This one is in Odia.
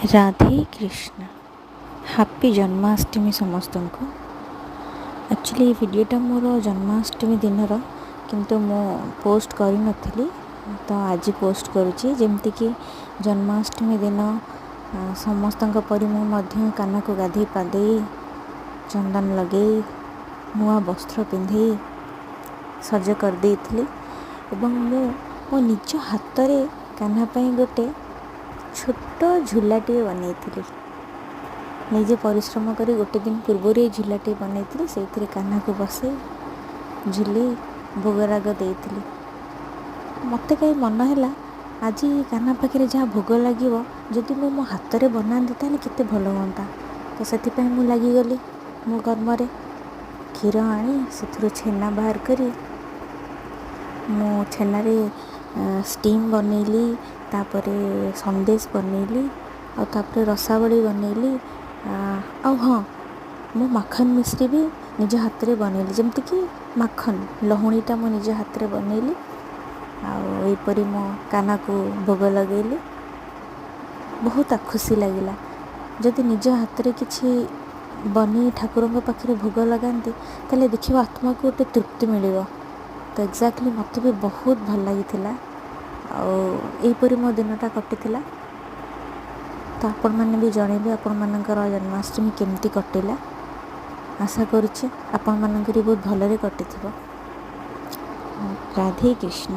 ରାଧେ କୃଷ୍ଣ। ହାପି ଜନ୍ମାଷ୍ଟମୀ ସମସ୍ତଙ୍କୁ। ଆକ୍ଚୁଆଲି ଏ ଭିଡ଼ିଓଟା ମୋର ଜନ୍ମାଷ୍ଟମୀ ଦିନର, କିନ୍ତୁ ମୁଁ ପୋଷ୍ଟ କରିନଥିଲି, ତ ଆଜି ପୋଷ୍ଟ କରୁଛି। ଯେମିତିକି ଜନ୍ମାଷ୍ଟମୀ ଦିନ ସମସ୍ତଙ୍କ ପରି ମୁଁ ମଧ୍ୟ କାହ୍ନାକୁ ଗାଧେଇ ପାଧେଇ, ଚନ୍ଦନ ଲଗେଇ, ନୂଆ ବସ୍ତ୍ର ପିନ୍ଧେଇ ସଜ କରିଦେଇଥିଲି ଏବଂ ମୁଁ ମୋ ନିଜ ହାତରେ କାହ୍ନା ପାଇଁ ଗୋଟେ ଛୋଟ ଝୁଲାଟିଏ ବନେଇଥିଲି। ନିଜେ ପରିଶ୍ରମ କରି ଗୋଟେ ଦିନ ପୂର୍ବରୁ ଏଇ ଝୁଲାଟିଏ ବନେଇଥିଲି। ସେଇଥିରେ କାହ୍ନାକୁ ବସେଇ, ଝୁଲେଇ ଭୋଗରାଗ ଦେଇଥିଲି। ମୋତେ କାହିଁ ମନ ହେଲା, ଆଜି କାହ୍ନା ପାଖରେ ଯାହା ଭୋଗ ଲାଗିବ, ଯଦି ମୁଁ ମୋ ହାତରେ ବନାନ୍ତି ତାହେଲେ କେତେ ଭଲ ହୁଅନ୍ତା। ତ ସେଥିପାଇଁ ମୁଁ ଲାଗିଗଲି ମୋ କର୍ମରେ। କ୍ଷୀର ଆଣି ସେଥିରୁ ଛେନା ବାହାର କରି ମୁଁ ଛେନାରେ ଷ୍ଟିମ୍ ବନେଇଲି, ତାପରେ ସନ୍ଦେଶ ବନେଇଲି, ଆଉ ତାପରେ ରସାବଳି ବନେଇଲି। ଆଉ ହଁ, ମୁଁ ମାଖନ ମିଶ୍ରି ବି ନିଜ ହାତରେ ବନେଇଲି, ଯେମିତିକି ମାଖନ ଲହୁଣୀଟା ମୁଁ ନିଜ ହାତରେ ବନେଇଲି। ଆଉ ଏହିପରି ମୋ କାହ୍ନାକୁ ଭୋଗ ଲଗେଇଲି। ବହୁତ ଖୁସି ଲାଗିଲା। ଯଦି ନିଜ ହାତରେ କିଛି ବନେଇ ଠାକୁରଙ୍କ ପାଖରେ ଭୋଗ ଲଗାନ୍ତି, ତାହେଲେ ଦେଖିବ ଆତ୍ମାକୁ ଗୋଟେ ତୃପ୍ତି ମିଳିବ। ତ ଏକ୍ଜାକ୍ଟଲି ମୋତେ ବି ବହୁତ ଭଲ ଲାଗିଥିଲା ଆଉ ଏହିପରି ମୋ ଦିନଟା କଟିଥିଲା। ତ ଆପଣମାନେ ବି ଜଣେଇବେ ଆପଣମାନଙ୍କର ଜନ୍ମାଷ୍ଟମୀ କେମିତି କଟିଲା। ଆଶା କରୁଛି ଆପଣମାନଙ୍କର ବି ବହୁତ ଭଲରେ କଟିଥିବ। ରାଧେ କୃଷ୍ଣ।